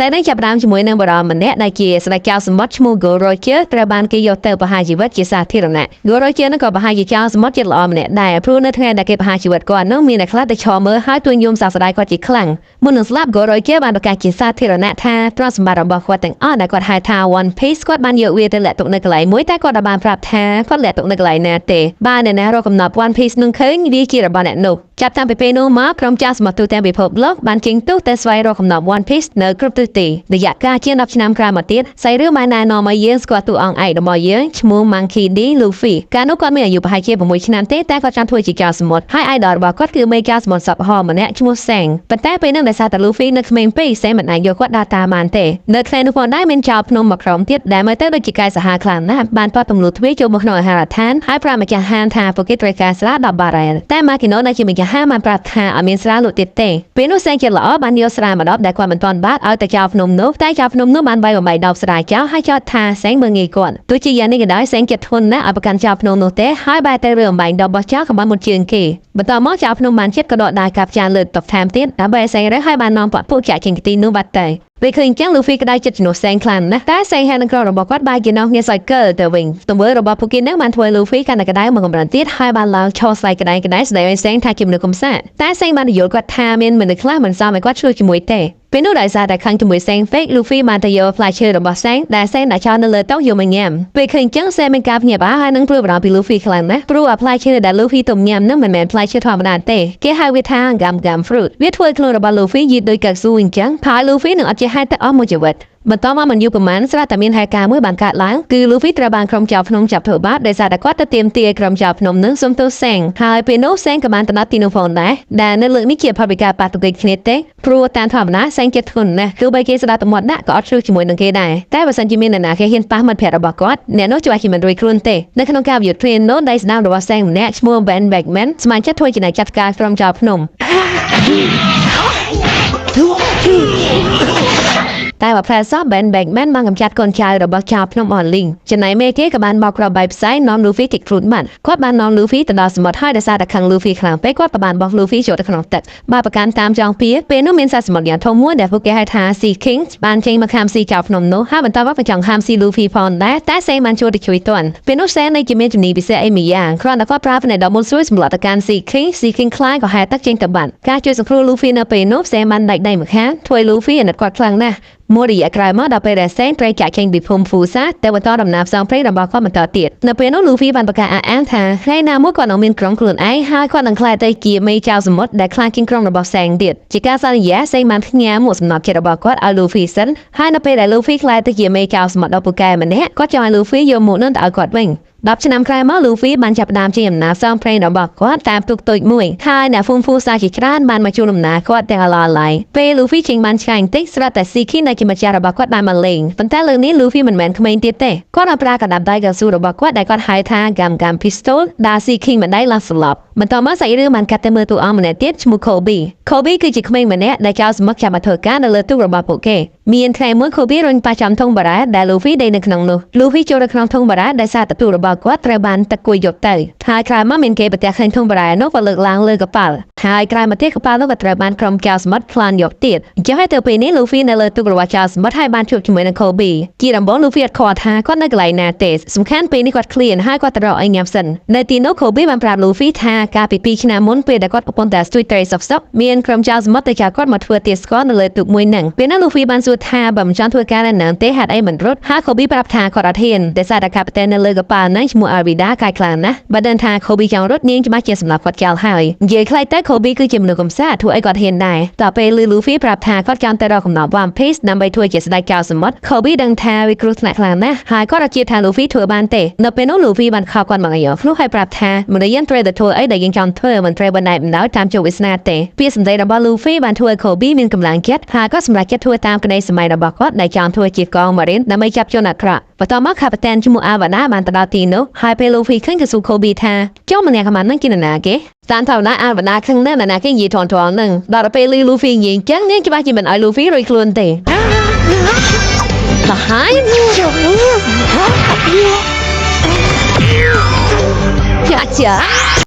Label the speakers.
Speaker 1: តែនឹងចាប់ផ្ដើមជាមួយនឹងបរិមម្នាក់ដែលជាស្ដេចចៅសមុទ្រឈ្មោះ Gold Roger ត្រូវបានគេយកទៅប្រហារជីវិតជាសាធារណៈ Gold Roger នឹងក៏ប្រហារជាចៅសមុទ្រចិត្តល្អម្នាក់ដែរព្រោះនៅថ្ងៃដែលគេប្រហារជីវិតគាត់នោះមានអ្នកខ្លះទៅឈរមើលហើយទួញយំសោកស្ដាយគាត់ជាខ្លាំងមុននឹងស្លាប់ Gold Roger បានប្រកាសជាសាធារណៈថាទ្រព្យសម្បត្តិរបស់គាត់ទាំងអស់ដែលគាត់ហៅថា One Piece គាត់បានយកវាទៅលាក់ទុកនៅកន្លែងមួយតែគាត់បានប្រាប់ថាគាត់លាក់ទុកនៅកន្លែងណាទេបើអ្នកណារកកំណត់ One Piece នឹងឃើញវាជារបស់អ្នកនោះចាប់តាំងពីពេលនោះមកក្រុមចៅសមុទ្រទូទាំងពិភពលោកបានជិះទូកទៅស្វែងរកកំណត់ One Piece នៅគ្រប់ទិសទីរយៈកាលជាង10ឆ្នាំក្រោយមកទៀតសាច់រឿងបានណែនាំឲ្យយើងស្គាល់តួអង្គឯករបស់យើងឈ្មោះ Monkey D. Luffy កាលនោះគាត់មានអាយុប្រហែលជា6ឆ្នាំទេតែគាត់ចង់ធ្វើជាចៅសមុទ្រហើយ idol របស់គាត់គឺមេចៅសមុទ្រសពហម្នាក់ឈ្មោះ Shanks ប៉ុន្តែពេលនោះដោយសារតែ Luffy នៅក្មេងពេក Shanks មិនអាចយកគាត់ដើរតាមបានទេនៅថ្ងៃនោះផងដែរមានចៅភ្នំមួយក្រុមទៀតដែលមើលទៅដូចជាកាយសាហាវខ្លាំងណាស់បានប៉ាត់ទម្លុះទ្វារចូលមកក្នុងអាហារដ្ឋានហើយប្រាប់ម្ចាស់ហាងថាពួកគេត្រូវការស្រា10បារ៉ែលតែ Makino ដែលជាម្ចាស់ហាងបានប្រាប់ថាអត់មានស្រាលក់ទៀតទេពេលនោះ Shanks ជាល្អបានយកស្រាមួយដបដែលគាត់មិនទាន់បាត់ឲ្យទៅចៅភ្នំនោះតែចៅភ្នំនោះបានវាយបំបីដបស្រាចោលហើយចោទថា Shanks មើលងាយគាត់ទោះជាយ៉ាងនេះក៏ដោយ Shanks ចិត្តធន់ណាស់ឲ្យប្រកាន់ចៅភ្នំនោះទេហើយបែរទៅរើអំបែងដបរបស់ចៅកំបាត់មុនជើងគេបន្តមកចៅភ្នំបានចិត្តក៏ដកដៃកាប់ចានលើតុថែមទៀតដើម្បីឲ្យ Shanks រើសហើយបាននាំពួកចាក់ចេញទីនោះបាត់ទៅពេលឃើញចឹង Luffy ក្តៅចិត្តជំនួស Shanks ខ្លាំងណាស់តែ Shanks ហើយនឹងក្រុមរបស់គាត់បែរជានាំគ្នាសើចកើទៅវិញទង្វើរបស់ពួកគេនឹងបានធ្វើ Luffy កាន់តែក្តៅមកកម្រិតទៀតហើយបានឡើងឈរស្លាយក្តៅក្តៅស្ដីឲ្យ Shanks ថាជាមនុស្សកំសាកតែ Shanks បានយល់គាត់ថាមានមនុស្សខ្លះមិនសមឲ្យគាត់ឆ្លោះជាមួយទេពេលនោះដោយសារតែខឹងជាមួយ Shanks ពេក Luffy បានទៅយកផ្លែឈើរបស់ Shanks ដែល Shanks ដាក់ចោលនៅលើតុយកមកញ៉ាំពេលឃើញចឹង Shanks មានការភ្ញាក់ផ្អើលហើយនឹងព្រួយបារម្ភពី Luffy ខ្លាំងណាស់ព្រោះអាផ្លែឈើដែល Luffy ទុំញ៉ាំនឹងមិនមែនផ្លែឈើធម្មតាទេគេហៅវាថា Gum Gum Fruit វាធ្វើខ្លួនរបស់ Luffy យឺតដូចកៅស៊ូអញ្ចឹងហើយ Luffy នឹងអត់ចេះហេតុទៅអស់មួយជីវិតបន្តមកមិនយូរប្រហែលស្រាប់តែមានហេតុការណ៍មួយបានកើតឡើងគឺ Luffy ត្រូវបានក្រុមចៅភ្នំចាប់ធ្វើបាបដោយសារតែគាត់ទៅទាមទារក្រុមចៅភ្នំនឹងសុំទោស Shanks ហើយពេលនោះ Shanks ក៏បានទៅដល់ទីនោះផងដែរដែលនៅលើកនេះជាផលវិការប៉ះទង្គិចគ្នាទេព្រោះតាមធម្មតា Shanks ចិត្តធ្ងន់ណាស់ទោះបីគេស្ដាប់តែមាត់ដាក់ក៏អត់ឈ្លោះជាមួយនឹងគេដែរតែបើសិនជាមានអ្នកណាគេហ៊ានប៉ះមិត្តភក្តិរបស់គាត់អ្នកនោះច្បាស់ជាមិនរួចខ្លួនទេនៅក្នុងការប្រយុទ្ធគ្នានោះដៃស្ដាំរបស់ Shanks ម្នាក់ឈ្មោះ Ben Beckman ស្មានចិត្តធ្វើជាអ្នកចាត់ការក្រុមចៅភ្នំ តែបើផ្លែសោះ Ben Beckman បានកម្ចាត់កូនចៅរបស់ចៅភ្នំអនលីងចំណែកមេគេក៏បានបោកគ្រាប់បែកផ្សែងនាំ Luffy គេចខ្លួនបាត់គាត់បាននាំ Luffy ទៅដល់សមុទ្រហើយដោយសារតែខឹង Luffy ខ្លាំងពេកគាត់ក៏បានបោះ Luffy ចូលទៅក្នុងទឹកបើប្រកាន់តាមចងពៀពេលនោះមានសត្វសមុទ្រយ៉ាងធំមួយដែលពួកគេហៅថា Sea King បានចេញមកខាំស៊ីចៅភ្នំនោះហើយបន្តមកក៏ចង់ខាំស៊ី Luffy ផងដែរតែ Shanks បានជួយទៅជួយទាន់ពេលនោះ Shanks នៅជាមានជំនាញពិសេសអីមួយយ៉ាងគ្រាន់តែគាត់ប្រើភ្នែកដ៏មុនស្រួយសម្លុតទៅកាន់ Sea King, Sea King ខ្លាចក៏ហែទឹកចេញទៅបាត់ការជួយសង្គ្រោះ Luffy នៅពេលនោះ Shanks បានដាច់ដៃម្ខាងធ្វើឲ្យ Luffy អាណិតគាត់ខ្លាំងណាស់មួយរយៈក្រោយមកដល់ពេលដែល Shanks ត្រូវចាក់ចេញពីភូមិ Fusa តែបន្តដំណើរផ្សងព្រេងរបស់គាត់បន្តទៀតនៅពេលនោះ Luffy បានប្រកាសអះអាងថាថ្ងៃណាមួយគាត់នឹងមានក្រុមខ្លួនឯងហើយគាត់នឹងក្លាយទៅជាមេចៅសមុទ្រដែលខ្លាំងជាងក្រុមរបស់ Shanks ទៀតជាការសន្យា Shanks បានផ្ញើមួកសំណប់ចិត្តរបស់គាត់ឲ្យ Luffy សិនហើយនៅពេលដែល Luffy ក្លាយទៅជាមេចៅសមុទ្រដ៏ពូកែម្នាក់គាត់ចង់ឲ្យ Luffy យកមួកនោះទៅឲ្យគាត់វិញ10ឆ្នាំក្រោយមក Luffy បានចាប់ផ្ដើមជាដំណើរផ្សងព្រេងរបស់គាត់តាមទូកតូចមួយហើយអ្នកហ្វូងហ្វូសាជាច្រើនបានមកជួបដំណើរគាត់ទាំងអឡឡៃពេល Luffy ចេញបានឆ្ងាយបន្តិចស្រាប់តែ Sea King ដែលជាម្ចាស់របស់គាត់បានមកលេងប៉ុន្តែលើកនេះ Luffy មិនមែនក្មេងទៀតទេគាត់បានប្រើកណ្ដាប់ដៃកៅស៊ូរបស់គាត់ដែលគាត់ហៅថា Gum Gum Pistol ដាក់ Sea King ម្ដាយឡើងស្លាប់បន្តមកសាច់រឿងបានកាត់ទៅមើលតួអង្គម្នាក់ទៀតឈ្មោះ Kobe. Kobe គឺជាក្មេងម្នាក់ដែលចៅសមុទ្រចាំមកធ្វើការនៅលើទូករបស់ពួកគេមានថ្ងៃមួយ Kobe រុញប៉ះចំធុងបារ៉ាដែល Luffy ដេកនៅក្នុងនោះ Luffy ចូលទៅក្នុងធុងបារ៉ាដែលសារតែទូករបស់គាត់ត្រូវបានទឹកគួយយកទៅហើយក្រោយមកមានគេប្រទះឃើញធុងបារ៉ានោះក៏លើកឡើងលើកប៉ាល់ហើយក្រោយមកទៀតកប៉ាល់នោះក៏ត្រូវបានក្រុមចៅសមុទ្រប្លន់យកទៀតអញ្ចឹងហើយទៅពេលនេះ Luffy នៅលើទូករបស់ចៅសមុទ្រហើយបានជួបជាមួយនឹង Kobe ជាដំបូង Luffy អត់ខ្វល់ថាគាត់នៅកន្លែងណាទេសំខាន់ពេលនេះគាត់ឃ្លានហើយគាត់ទៅរកអីញ៉ាំសិននៅទីនោះ Kobe បានប្រាប់ Luffy ថាកាលពី2ឆ្នាំមុនពេលដែលគាត់កំពុងតែស្ទួយត្រីសុកៗមានក្រុមចៅសមុទ្រទៅចៅគាត់មកធ្វើទាស្គាល់នៅលើទូកមួយហ្នឹងពេលនោះ Luffy បានសួរថាបើមិនចង់ធ្វើការនៅនឹងទេហេតុអីមិនរត់ហើយ Kobe ប្រាប់ថាគាត់អត់ហ៊ានដោយសារតែកាពីតែននៅលើកប៉ាល់ហ្នឹងឈ្មោះ Alvida កាយខ្លាំងណាស់បើដឹងថា Kobe ចង់រត់នាងច្បាស់ជាសម្លាប់គាត់ចោលហើយនិយាយខ្លីទៅ Kobe គឺជាមនុស្សកំសាធ្វើអីគាត់ហ៊ានដែរតទៅពេល Luffy ប្រាប់ថាគាត់ចង់ទៅរកកំណត់ One Piece ដើម្បីធ្វើជាស្ដេចចៅសមុទ្រ Kobe ដឹងថាវាគ្រោះថ្នាក់ខ្លាំងណាស់ហើយគាត់អត់ជឿថា Luffy ធ្វើបានទេនៅពេលនោះ Luffy បានខោគាត់មកឲ្យភ្លោះហើយប្រាប់ថាមនុស្សយើងត្រូវតែធ្វើអីដែលយើងចង់ធ្វើមិនត្រូវបណ្ដែតបណ្ដោយតាមជោគវាសនាទេពាក្យសម្ដីរបស់ Luffy បានធ្វើឲ្យ Kobe មានកម្លាំងចិត្តហើយគាត់សម្រេចចិត្តធ្វើតាមក្តីសម័យរបស់គាត់ដែលចង់ធ្វើជាកងម៉ារីនដើម្បីចាប់ជនអាក្រក់បន្តមកកាពីតានឈ្មោះ Alvida បានទៅដល់ទីនោះហើយពេល Luffy ឃើញក៏សួរ Kobe ថាចុះម្នាក់កម្មាំនឹងជានរណាគេតាមធម្មតា Alvida ខឹងណាស់នរណាគេនិយាយថនថនហ្នឹងដល់ពេល Luffy និយាយអញ្ចឹងនាងច្បាស់ជាមិនឲ្យ Luffy រួចខ្លួនទេ Behind you. Gotcha.